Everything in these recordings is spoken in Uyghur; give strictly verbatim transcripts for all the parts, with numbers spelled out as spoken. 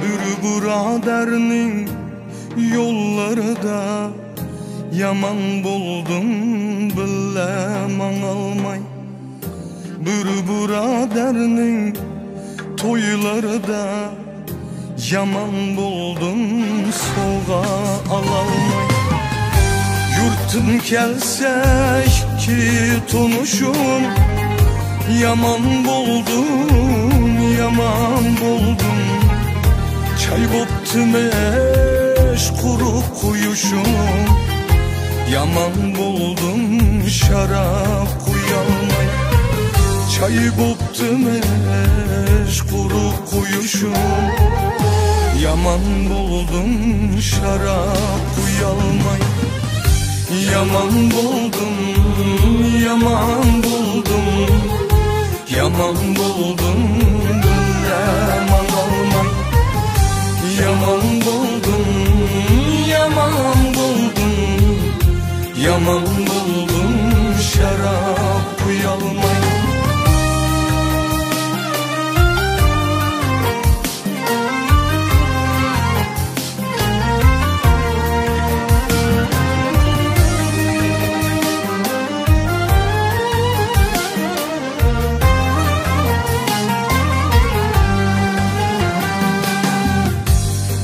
بىر بۇرادەرنىڭ يوللىرىدا يامان بولدۇم بىللە ماڭالماي. بىر بۇرادەرنىڭ تويلىرىدا يامان بولدۇم سوۋغا ئالالماي. يۇرتتىن كەلسە ئىككى تونۇشۇم، يامان بولدۇم، يامان بولدۇم. چاي بوپتىمىش قۇرۇق قۇيۇشۇم، يامان بولدۇم شاراب قۇيالماي. چاي بوپتىمىش قۇرۇق قۇيۇشۇم، يامان بولدۇم شاراب قۇيالماي. يامان بولدۇم، يامان بولدۇم، يامان بولدۇم بىللە ماڭالماي. يامان بولدۇم، يامان بولدۇم، يامان بولدۇم شاراب قۇيالماي.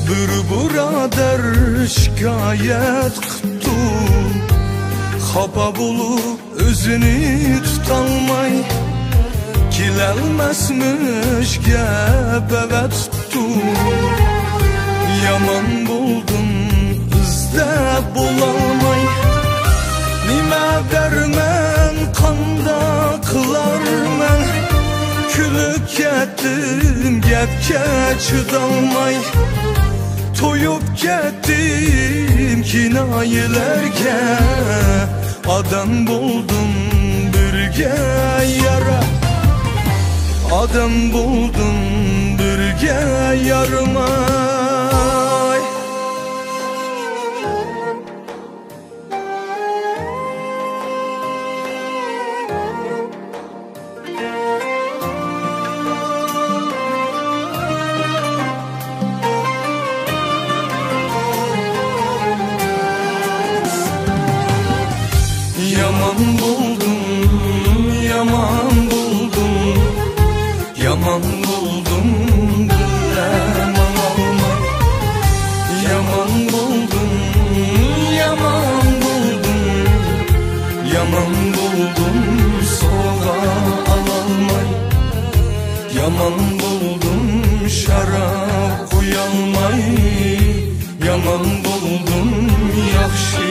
بىر بۇرادەر شىكايەت قىپتۇ، خاپا بولۇپ ئۆزىنى تۇتالماي، كېلەلمەسمىش گەپ ئەۋەتىپتۇ. يامان بولدۇم ئىزدەپ بولالماي، نېمە دەرمەن، قانداق قىلارمەن؟ كۈلۈپ كەتتىم گەپكە چىدالماي، تويۇپ كەتتىم كىنايىلەرگە. ئادەم بولدۇم بىرگە يارا، ئادەم بولدۇم بىرگە يارىماي. يامان بولدۇم، يامان بولدۇم، يامان بولدۇم بىللە ماڭالماي. يامان بولدۇم، يامان بولدۇم، يامان بولدۇم سوۋغا ئالالماي. يامان بولدۇم شاراب قۇيالماي، يامان بولدۇم ياخشى